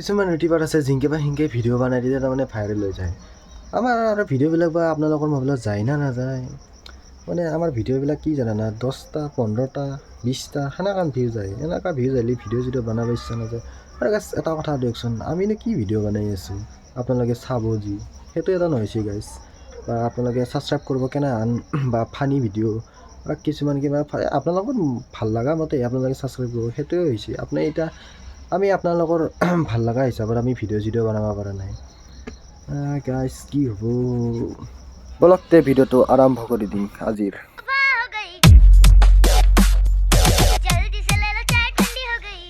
কিছুমান ইউটিউবাৰ আছে, জিংকে বা সিংকে ভিডিঅ' বনাই দিলে তাৰমানে ভাইৰেল হৈ যায়। আমাৰ আৰু ভিডিঅ'বিলাক বা আপোনালোকৰ মোবাইলত যায় না নাযায়। মানে আমাৰ ভিডিঅ'বিলাক কি জানা, 10টা, 15টা, 20টা সেনেকুৱা ভিউ যায়। এনেকুৱা ভিউ যাইলে ভিডিঅ' চিডিঅ' বনাব ইচ্ছা নাযায়। আৰু গাইছ, এটা কথা দিয়কচোন, আমিনো কি ভিডিঅ' বনাই আছোঁ আপোনালোকে চাব যি, সেইটো এটা নহৈছে গাইছ। বা আপোনালোকে ছাবস্ক্ৰাইব কৰিব কেনেহেন বা ফানী ভিডিঅ' বা কিছুমান কিবা আপোনালোকৰ ভাল লগা মতে আপোনালোকে ছাবস্ক্ৰাইব কৰিব, সেইটোৱে হৈছে। আপুনি এতিয়া আমি আপোনালোকৰ ভাল লগা হিচাপত আমি ভিডিঅ' চিডিঅ' বনাব পৰা নাই গাইছ। কি হ'ব? ব'লক তে, ভিডিঅ'টো আৰম্ভ কৰি দিম আজিৰ। हो गई, जल्दी से ले लो चाय, ठंडी हो गई।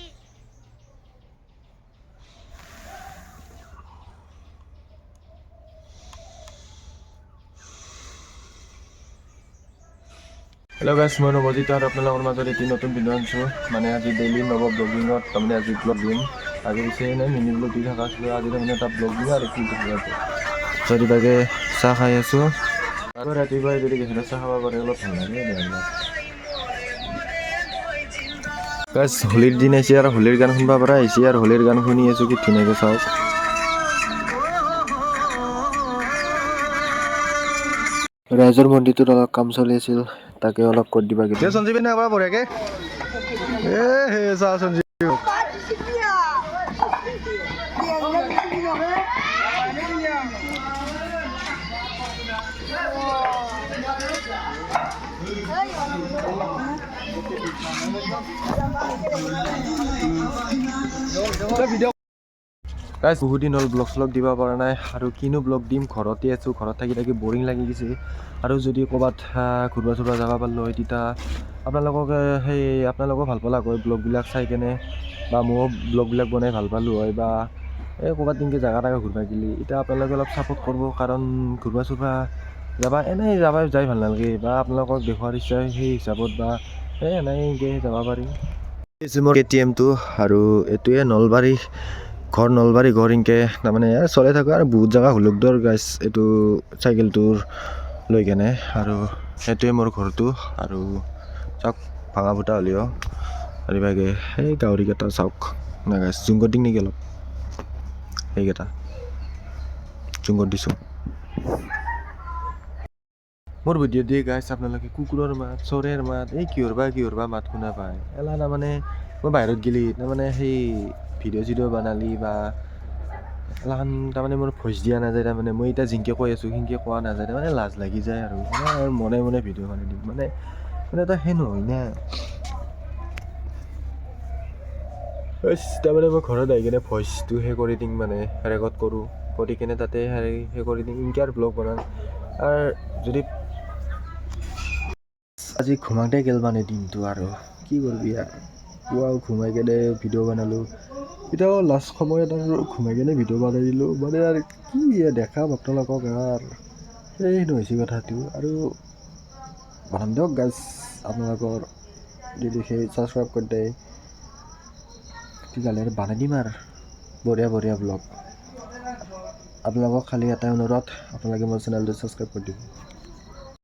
হেল্ল' গাইছ, মই নৱজিত আৰু আপোনালোকৰ মাজত এটি নতুন ভিডিঅ' আনিছোঁ। মানে আজি ডেইলি নৱ ব্লগিঙত তাৰমানে আজি ব্লগ দিম। আজি পিছে এনেই মিনি ব্লগ দি থকা আছিলোঁ, আজি তাৰমানে এটা ব্লগ দিম আৰু কি ৰাতিপুৱাকে চাহ খাই আছোঁ। আৰু ৰাতিপুৱাই যদি গাখীৰৰ চাহ খাব পাৰে, অলপ ভাল লাগে। গাইছ, হোলীৰ দিন আহিছে আৰু হোলীৰ গান শুনিব পৰা আহিছে আৰু হোলীৰ গান শুনি আছোঁ। কি ধুনীয়াকৈ চাওক। ৰাইজৰ মন্দিৰটোত অলপ কাম চলি আছিল, তাকে অলপ কৰি দিবা। সঞ্জীৱ না এবাৰ বঢ়িয়াকে। এ হে চা সঞ্জীৱ। গাইছ, বহুত দিন হ'ল ব্লগ শ্লগ দিব পৰা নাই। আৰু কিনো ব্লগ দিম, ঘৰতে আছোঁ। ঘৰত থাকি থাকি বৰিং লাগি গৈছে। আৰু যদি ক'ৰবাত ঘূৰিব চুৰিব যাব পাৰিলোঁ হয়, তেতিয়া আপোনালোকক সেই আপোনালোকেও ভাল পালাক হয় ব্লগবিলাক চাই কেনে, বা ময়ো ব্লগবিলাক বনাই ভাল পালোঁ হয়। বা এই ক'ৰবাত তেনেকৈ জেগা তাগা ঘূৰিব গ'লে এতিয়া আপোনালোকে অলপ ছাপোৰ্ট কৰিব, কাৰণ ঘূৰিব চুৰিব যাবা, এনেই যাবা যাই ভাল নালাগে। বা আপোনালোকক দেখুৱাৰ ইচ্ছা, সেই হিচাপত বা এই এনেই এনেকৈ যাব পাৰি। মোৰ কেটিএমটো আৰু এইটোৱে নলবাৰী ঘৰ, নলবাৰী ঘৰ। ইনকে তাৰমানে চলাই থাকোঁ আৰু বহুত জেগা হুলুকদৰ গাইছ এইটো চাইকেলটোৰ লৈ কেনে। আৰু সেইটোৱে মোৰ ঘৰটো। আৰু চাওক, ভাঙা ফুটা হ'লেও। আৰু ইভাগে সেই গাহৰিকেইটা চাওক না গাইছ, জুম কৰি দিম নেকি অলপ? সেইকেইটা জুম কৰি দিছোঁ। মোৰ ভিডিঅ' দিয়ে গাইছ, আপোনালোকে কুকুৰৰ মাত, চৰাইৰ মাত, এই কিহৰ বা মাত শুনা পায়। এলা তাৰমানে মই বাহিৰত গেলি তাৰমানে সেই ভিডিঅ' চিডিঅ' বনালি বা এলাখান তাৰমানে মোৰ ভইচ দিয়া নাযায়। তাৰমানে মই এতিয়া জিংকে কৈ আছোঁ, সিনকে কোৱা নাযায়। তাৰমানে লাজ লাগি যায় আৰু মানে আৰু মনে মনে ভিডিঅ' বনাই দিম। মানে মানে এটা সেই নহয় না। তাৰমানে মই ঘৰত আহি কিনে ভইচটো সেই কৰি দিম, মানে ৰেকৰ্ড কৰোঁ, কৰি কিনে তাতে সেই কৰি দিম। ইনকে আৰু ব্লগ বনাম। আৰু যদি আজি ঘুমাওঁতে গ'ল মানে দিনটো, আৰু কি কৰিবি আৰু। পুৱাও ঘুমাই কেনে ভিডিঅ' বনালোঁ, এতিয়াও লাষ্ট সময়ত আৰু ঘুমাই কেনে ভিডিঅ' বনাই দিলোঁ। মানে আৰু কি দেখাম আপোনালোকক আৰু, সেই হৈছে কথাটো। আৰু বনাম দিয়ক গাইছ, আপোনালোকৰ যদি সেই ছাবস্ক্ৰাইব কৰি দিয়ে, তেতিয়াহ'লে আৰু বনাই দিম আৰু বঢ়িয়া বঢ়িয়া ব্লগ। আপোনালোকক খালি এটাই অনুৰোধ, আপোনালোকে মোৰ চেনেলটো ছাবস্ক্ৰাইব কৰি দিব।